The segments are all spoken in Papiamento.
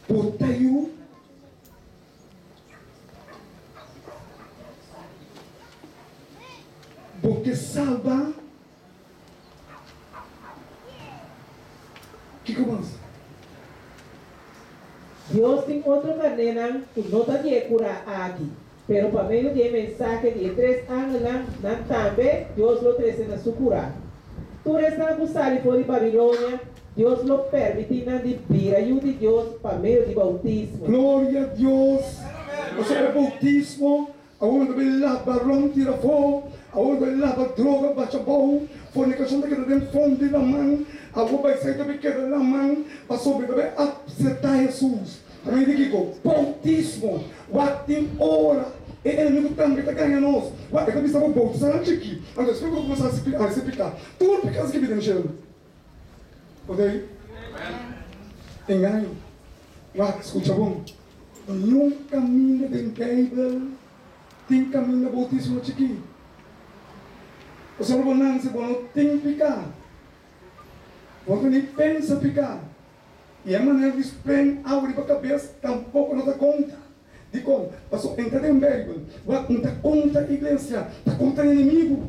Bo ta yu? Bo ke salba? Kiko mas? Dios tin otro karnénan ku no ta di e kurá aki, pero pa medio di e mensahe di e tres angelnan, nan tambe Dios lo trese na su kurá. Tur esnan ku sali for di Babilonia, Dios lo permití nan di bira yu di Dios pa medio di boutismo. Gloria a Dios! Pasobra e boutismo Awor ta bay laba rom tira afó, awor ta bay laba droga bacha abou, fornicacion ta keda den fond di laman, awor bay esei ta bay keda laman, pasobra ta bay acepta Jesus. Ta bay di kico? Bautismo. Wak tin ora e enemigo tambe ta gaña nos. Wak e ta bisa bo bautisa nan chiki, anto despues bo ta cuminsa haci pica. Tur pica ta skibi den cielo. Oke? Engaño. Wak, scucha bon. Niun kaminda den Beibel tin kaminda boutismo chikí. Pasobra bo nanse bo no tin piká. Bo no ta ni pensa piká. I e manera di spren awa riba kabes tampoko no ta konta. Dikon? Pasobra e ta den Beibel. Wak, no ta konta iglesia, ta konta enemigu.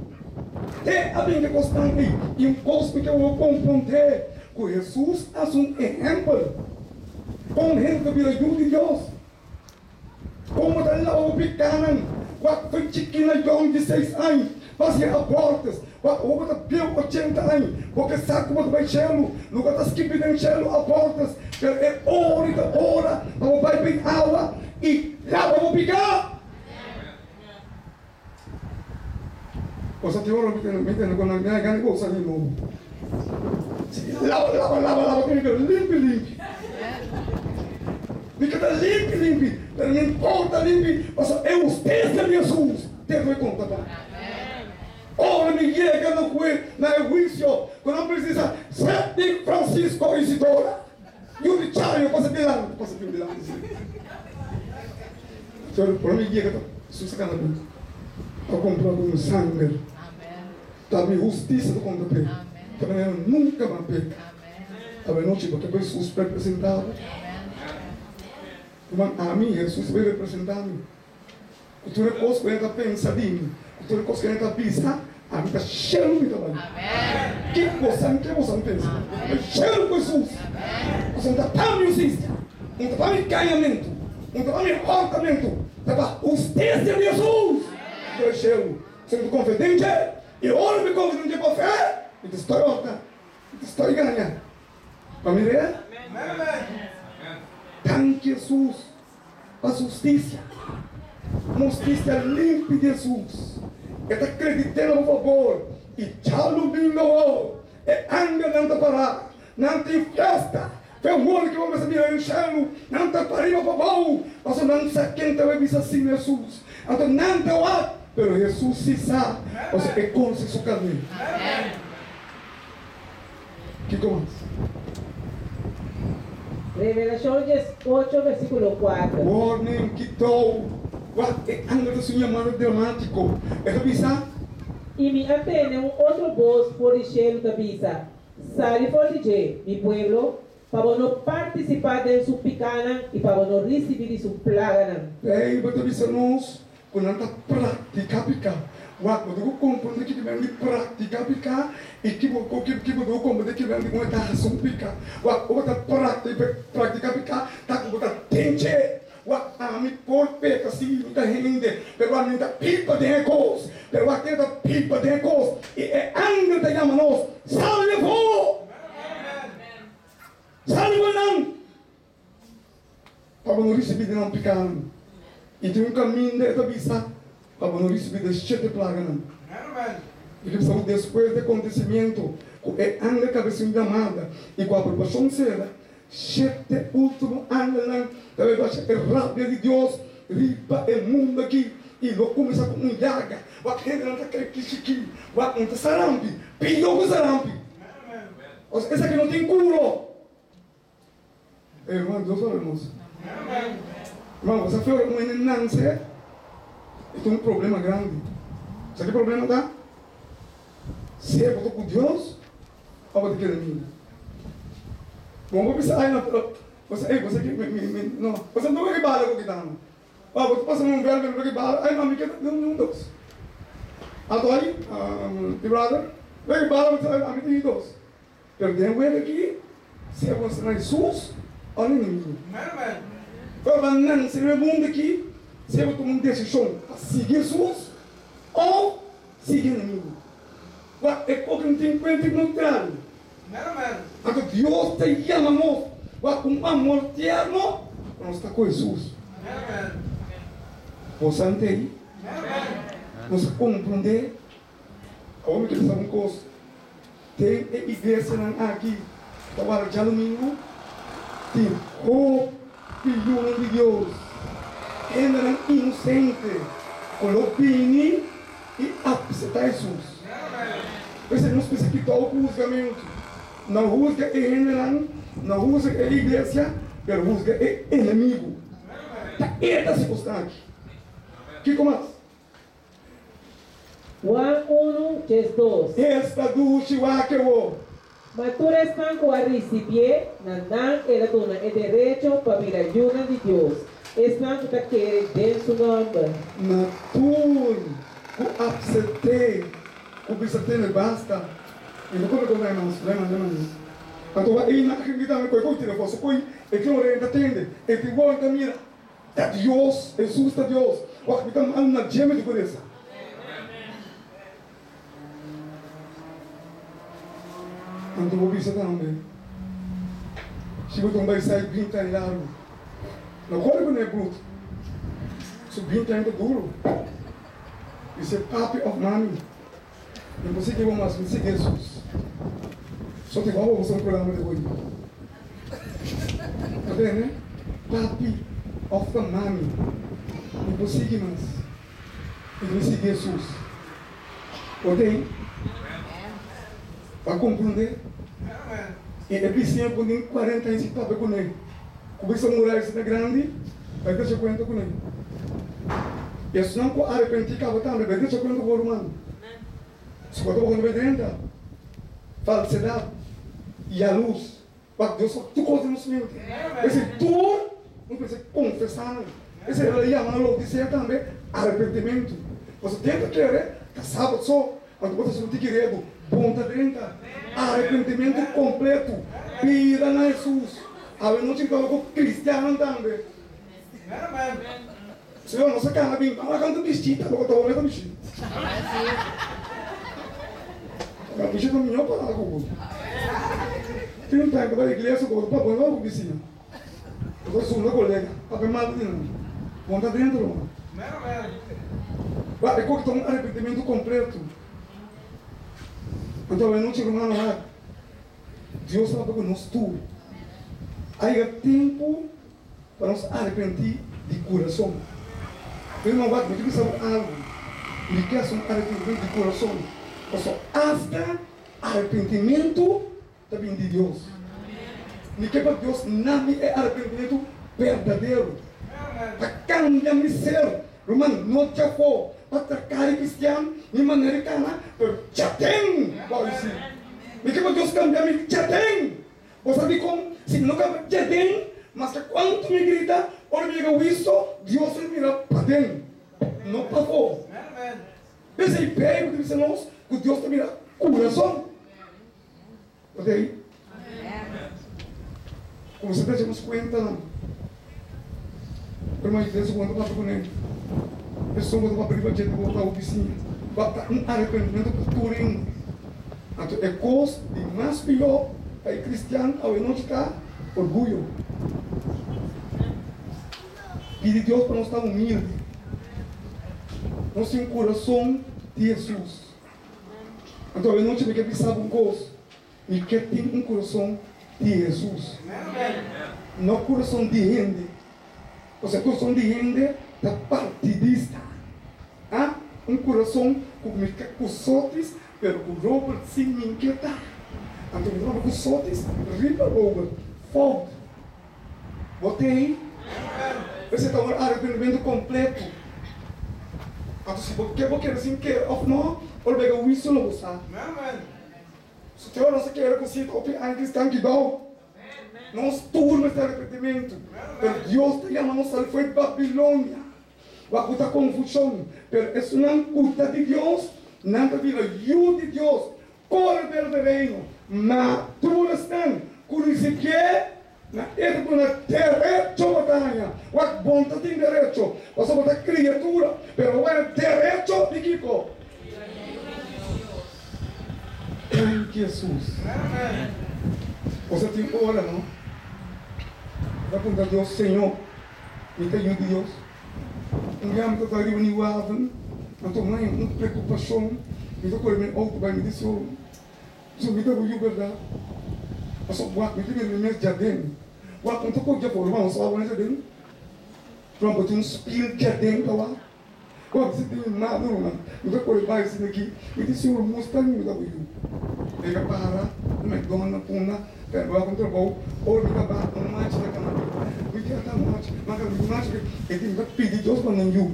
Te a bin ke kosnan ei. I un kos mi ke wou komprondé, ku Hesus a hasi un ehèmpel. Kon hende ta bira yu di Dios? Kon bo ta laba bo pikánan? Wak foi chikí na yòn di seis aña, pa hasi abortus. Wak awor bo ta bieu ochenta aña, bo ke sa ku bo ta bai shelu. Luka ta skibi den shelu abortus, pero e ora i ta ora pa bo bai bin awa i laba bo piká. Cosa tin ora mi tene mi tene con mi gana di usa di nobo. Lava lava lava lava tiene que limpi limpi. Mi ke ta limpi limpi, pero no importa limpi, pasobra e husticia di Jesus te debe conta pa mi. Ora mi yega na hue na e huicio cu nan precisa Seti Francisco Isidora yu di Chayo pasa dilanti pasa bin dilanti si. Pero ora mi yega ta Jesus a cana bin a cumpra cu mi sanger ta mi husticia ta conta p'e ta manera nunca mi a peca. Awenochi bo ta ku Jesus representa bo? Ruman ami Jesus bai representa mi. Ku tur e kos ku hende ta pensa di mi, ku tur e kos ku hende ta bisa, ami ta shelu mi ta bai. Ke bosan ke bosan pensa? Mi ta shelu ku Hesus. Pasobra un ta pa mi hustisia, un ta pa mi gañamentu, un ta pa mi hòrtamentu, ta pa hustisia di Hesus. Mi ta bai shelu. Pasobra mi ta konfia den dje, i ora mi konfia den dje pa fe, mi ta stoi hòrta, mi ta stoi gaña. Pa mi rea? Danki Hesus. Pa hustisia. Un hustisia limpi di Hesus. E ta kredit'é na bo fabor i djalumingo awor e angelnan ta pará. Nan tin fiesta. Fe wòrdu ke bo mester mira den shelu. Nan ta pariba pa bou pasobra nan sa ken ta bai bisa sin Hesus. Anto nan ta wak, pero Hesus si sa pasobra e konse su kaminda. Kiko mas? Revelashon 18 versíkulo 4. Warning, Kitou! Wak e angel ta su yamada dramátiko. E ta bisa. I mi a tende un otro bos for di shelu ta bisa, Sali for di dje, mi pueblo, pa bo no partisipá den su pikánan i pa bo no risibí di su plaganan. Beibel ta bisa nos Ku nan ta praktiká piká. Wak, bo ta ku komprondé kiko men di praktiká piká i ki bo ki ki bo ta ku komprondé kiko men di ku e ta hasi un piká. Wak, ora bo ta praktiká piká ta ku bo ta den dje. Wak, ami por peka si mi ta hende, pero wak mi ta biba den e kos. Pero wak ken ta biba den e kos i e angel ta yama nos, Sali afó! Sali for nan! Pa bo no risibí di nan pikánan. I tin un kaminda e ta bisa pa bo no risibí di e shete plaganan. I ta bisa ku despues di e kontesimiento ku e angel kabes un yamada i ku aprobashon sera, shete último angelnan ta bai basha e rabia di Dios riba e mundu aki i lo kuminsá ku un yaga. Wak hendenan ta kai kishikí, wak un ta sarampi, pió ku sarampi. Osea esaki no tin kuro. Ey hermano, Dios ora nos. Hermano, bo sa fe ora un hende nanse, e tin un problema grandi. Sa ki problema ta? Sea bo ta ku Dios o bo ta ku enemigo. Bo no por bisa, ay no, pero. Bo sa, ey, bo sa ki, mi, mi, mi, no, bo sa no ke bala ku kitano. Oh, bo ta pasa un bel bel ke bala, ay, no, mi ke un, un dos. Anto ay, mi brother, ke bala, bo sa, ami tin dos. Pero den wega aki, sea bo na Hesus o na enemigo. Ora bo nanse den e mundu aki, sea bo tuma un desishon pa sigui Hesus o sigui enemigo. Wak, e koki no tin kuenta ku no tragu. Anto Dios ta yama nos wak ku un amor tierno pa nos ta ku Hesus. Bo sa ntei? Nos a komprondé? Awor mi ke bisa un kos, Den e iglesianan aki ku ta warda djadumingu, tin hopi yunan di Dios, hendenan inosente ku lo bini i apseptá Hesus. P'esei nos mester kitau ku husgamentu. No husga e hendenan, no husga e iglesia, pero husga e enemigu. Ta e ta hasi kosnan aki. Kiko mas? Juan unu, 12. Esta dushi wak e wo! Ma tur esnan ku a risibié, na nan el a duna e derecho pa bira yunan di Dios, esnan ku ta kere den su nòmber. Na tur ku apsept'é, ku bisa tene basta, i no kome kos na e mas, na e mas, na e mas. Anto wak ei nan a grita mi, Koi koi tira for, so koi e tin ora e ta tende, e tin wou e ta mira. Ta Dios, Hesus ta Dios. Wak mi ta mal na djeme di puresa. Anto bo bisa tambe, si bo ta un bai sai 20 aña largu, no kore ku ne brut, su 20 aña ta duru. Bisa papi of mami, mi por sigui bo mas, mi sigui Hesus. So tin hopi bo un programa di hoy. Ta tende? Papi of ta mami, mi por sigui mas. Mi ta sigui Hesus. Bo tin? Bo a komprondé? I e bisiña ku tin 40 aña sin papia kuné, ku bisa murai asina grandi, bai drecha kuenta kuné. I esnan ku arepentí kaba tambe bai drecha kuenta ku bo ruman. Si bo ta bokando bai drenta falsedad, yalus, wak Dios wak tur kos den nos mente. P'esei tur nos mester konfesá nan. P'esei el a yama nan Laodisea tambe arepentimentu. Pasobra den ta kere ta sabat so, anto bo ta hasi un tiki redu, bon ta drenta. Arepentimentu kompletu, bira na Hesus. Awe nochi mi ta tabata ku kristiannan tambe. Señor, nos a cana bin pa wak anto bishita, bo ta wak bishita. Wak bishita miho pa algo bo. Tin un tempo ta iglesia bo ta papia no ku bisiña. Bo ta zunda colega, papia mal di nan. Bo ta dentro ruman. Wak e koki ta un arrepentimento completo. Anto awe nochi rumannan wak Dios ta papia ku nos tur. A yega tempo. Pa nos arepentí di kurason. Mi ruman wak, mi ta bisa bo algu, mi ke hasi un arepentimentu di kurason, pasobra asta arepentimentu ta bini di Dios. Mi ke pa Dios na mi e arepentimentu berdadero, pa kambia mi ser. Ruman, no djafó pa traka di kristian ni manera di kana, pero djaden, bo a disi. Mi ke pa Dios kambia mi djaden. Bo sa dikon? Si mi no kaba djaden, maske kuantu mi grita, ora mi yega wiso, Dios lo mira paden, no pafó. P'esei Beibel ta bisa nos ku Dios ta mira kurason. Bo ta ei? Kuminsá ta haci nos kuentanan. Ora mi a yega segun ta papia kuné, esun ku ta papia riba dje di bo ta bo bisiña. Bo ta un arepentimentu pa tur hende. Anto e kos di mas pió pa e kristian awenochi ta orguyo. Pidi Dios pa nos ta humilde. Nos tin un kurason di Hesus. Anto awenochi mi ke bisa bo un kos, mi ke tin un kurason di Hesus, no kurason di hende. Pasobra e kurason di hende ta partidista. A Un kurason ku mi ka ku sotis, pero ku Robert si mi ke ta. Anto mi ta papia ku sotis riba Robert. Fout. Bo tei? Esei ta un arepentimentu kompletu. Anto si bo ke bo kere sin kere òf no, ora bo yega huisio lo bo sa. Su te ora nos ta kere ku si ta opi aña kristian kibou. Nos tur mester arepentimentu, pero Dios ta yama nos sali for di Babilonia, wak ku ta konfushon. Pero esunnan ku ta di Dios, nan ta bira yu di Dios, koredero di Reino. Ma tur esnan ku risibié, na e ta duna derecho pa ta haña. Wak bon ta tin derecho, pasobra bo ta kriatura, pero bo haña derecho di kiko? Danki Hesus. Bo sa tin ora no? Bo ta puntra Dios, Señor, mi ta yu di Dios? Un bia mi ta ta riba New Haven, anto mi haña un preokupashon, mi ta kore mi outo bai, mi di, Señor, so mi ta bo yu bèrdat? Pasobra wak mi ta bira mi mes djaden. Wak un ta kore djafor, ruman, bo sa wak djaden? Ruman, bo tin un spil djaden ta wak. Ora si tin un madre ruman, mi ta kore bai asina aki, mi di sigur mustra mi mi ta yu. E ka para na McDonald punda pero mi wak un trabou, ora mi ta ba un machi na kama mi, mi di ata machi, ma ka mi machi ke e di mi ta pidi Dios pa nan yu.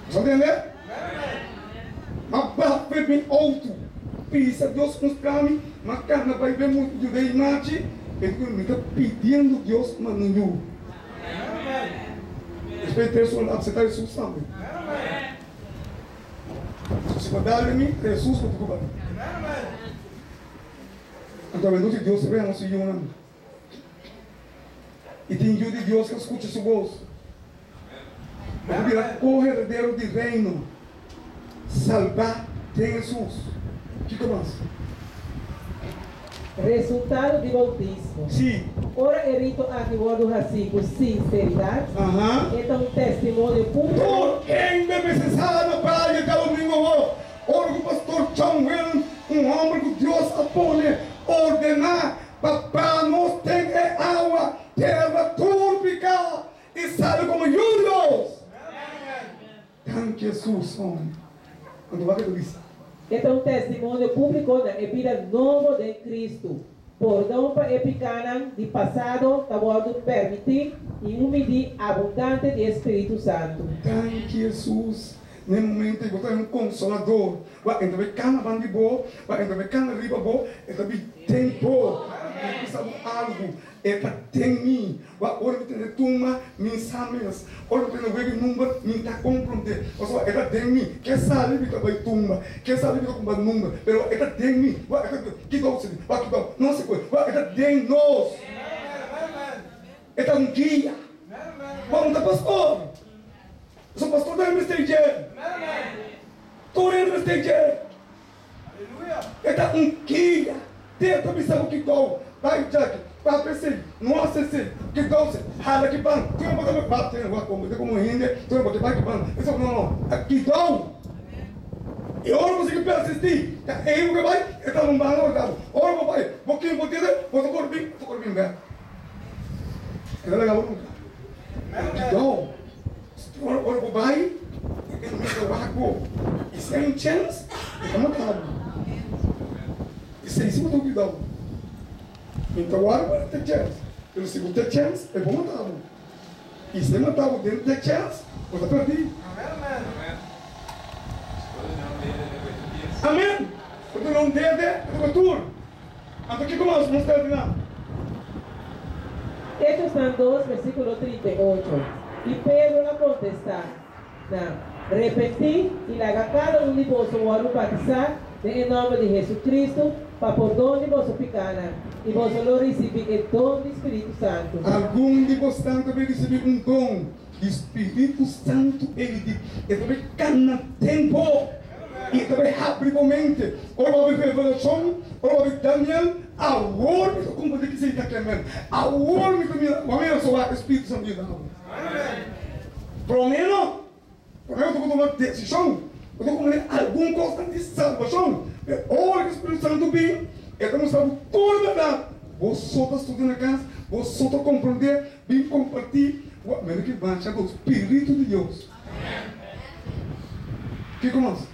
Bo sa tende? Ma ba fe mi outo, pisa Dios mustra mi, ma kana bai be yuda e machi, e di mi ta pidiendo Dios pa nan yu. Despues di tres ora acepta Jesus tambe. Si bo dal mi, ta Jesus ku tuku bati. Anto awendochi Dios ta bira nos yunan. I tin yu di Dios ku a skucha su bos. Bo ta bira ko-heredero di Reino, salbá den Hesus. Kiko mas? Resultado di boutismo. Sí. Ora e rito aki wòrdu hasí ku sinseridat, e ta un testimonio públiko. Tur hende mester sa na playa djadomingo awor, ora ku Pastor John Williams, un hòmber ku Dios a pone ordená pa baha nos den e awa, tera tur piká i sali komo yu di Dios. Danki Hesus hom. Anto wak e ta bisa. E ta un testimonio públiko na e bida nobo den Kristu. Pordon pa e pikánan di pasado ta wòrdu pèrmití i un midí abundante di e Spiritu Santu. Danki Hesus. Na e momento ei bo ta un konsolador. Wak e ta bai kana ban di bo, wak e ta bai kana riba bo, e ta bi den bo. Mi bisa bo algu. E ta den mi. Wak ora mi tene tuma, mi sa mes. Ora mi tene wega number, mi ta komprondé. Pasobra e ta den mi. Ke sali mi ta bai tumba, ke sali mi ta kumba number, pero wak e ta den mi. Wak e ta kiko si wak kiko no si koe. Wak e ta den nos. E ta un guia. Wak no ta pastor. Pasobra pastor tambe mester dje. Tur hende mester dje. E ta un guia. Te ta bisa bo kikou bai djaki, papia esei, no hasi esei, kikou si, hala ki ban, tur bo ta bai tene wak como te como hende, tur bo ke bai ki ban, e sa no no, kikou. E ora bo sigui persisti, ta ei bo ke bai, e ta un ban ora bo. Ora bo bai, bo kin bo tene, bo ta kore bin, bo ta kore bin bek. E ta laga bo nunka. Kikou. Ora bo bai, e mester wak bo. I si hay un chens, e ta mata bo. Esei si bo ta cuidao. Mi ta wak bo den chens, pero si bo ta chens, e por mata bo. I si e mata bo den te chens, bo ta perdi. Amen! Bo ta un dede, bo ta tur. Anto kiko mas nos ta di nan? Hechosnan dos, versíkulo 38, I Pedro a kontestá nan, Repentí i laga kada un di boso wòrdu batisá den e nòmber di Hesu-Kristu pa pordon di boso pikánan, i boso lo risibí e don di Spiritu Santu. Algun di bosnan ta bin risibí un don di Spiritu Santu ei di e ta bin kana den bo i e ta bin habri bo mente. Ora bo habri Revelashon, ora bo habri Daniel, awor mi ta komprendé kisei ta kemen. Awor mi ta mira, bo a mira so wak e Spiritu Santu yuda bo. Promé no, promé bo ta ku tuma desishon, bo ta komprendé algun kosnan di salbashon. Pero ora ku Spiritu Santu bin, e ta mustra bo tur bèrdat. Bo so ta studia na kas, bo so ta komprendé. Bin kompartí ku a mero ki bacha ku Spiritu di Dios. Kiko mas?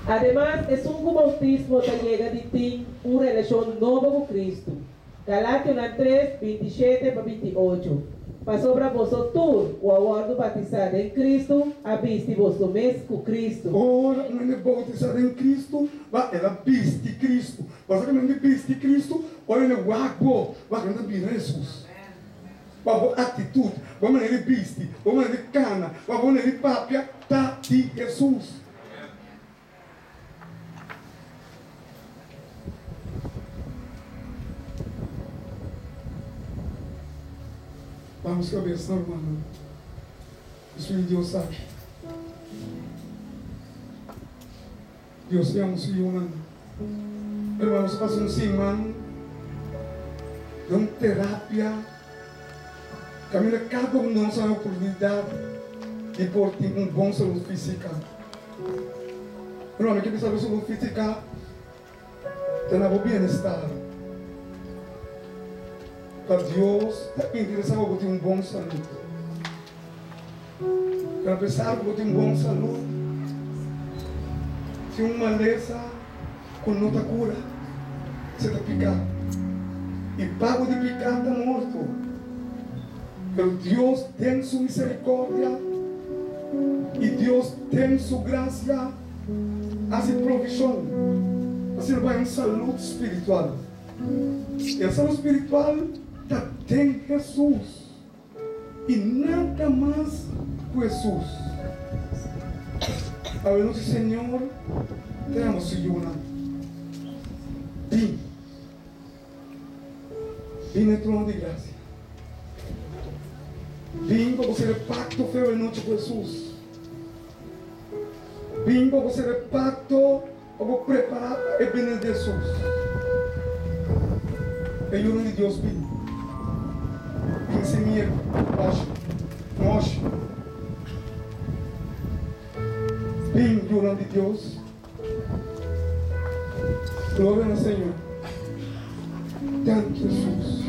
Ademas, esun ku boutismo ta yega di tin un relashon nobo ku Kristu. Galationan tres, 27 pa 28. Pasobra boso tur ku a wòrdu batisá den Kristu a bisti boso mes ku Kristu. Ora un hende boutisá den Kristu, ba el a bisti Kristu. Bo sa kimen di bisti Kristu? Ora hende wak bo, wak nan ta bira Hesus. Ba bo aktitut, bo manera di bisti, bo manera di kana, ba bo manera di papia ta di Hesus. Vamos cabeza rumannan. Nos pidi Dios aki. Dios yama su yunan. Hermano, nos pasa un siman den un terapia caminda cada un di nos a haña oportunidad di por tin un bon salud fisica. Hermano, mi ke bisa bo salud fisica ta na bo bienestar. Pa Dios ta interesa pa bo tin un bon salud. Pero apesar ku bo tin bon salud, tin un malesa ku no ta kura, se ta piká. I pago di piká ta morto. Pero Dios den su miserikordia i Dios den su grasia hasi provishon pa asina bo haña un salud spiritual. I e salud spiritual ta den Hesus. I nada mas ku Hesus. Awe nochi Señor ta yama su yunan, Bin, bin na e trono di grasia. Bin pa bo sera e pakto fe awe nochi ku Hesus. Bin pa bo sera e pakto pa bo prepará pa e bini di Hesus. E yunan di Dios bin. Bin sin miedu, oshi, no oshi. Bin, yunan di Dios. Gloria na Señor. Danki, Hesus.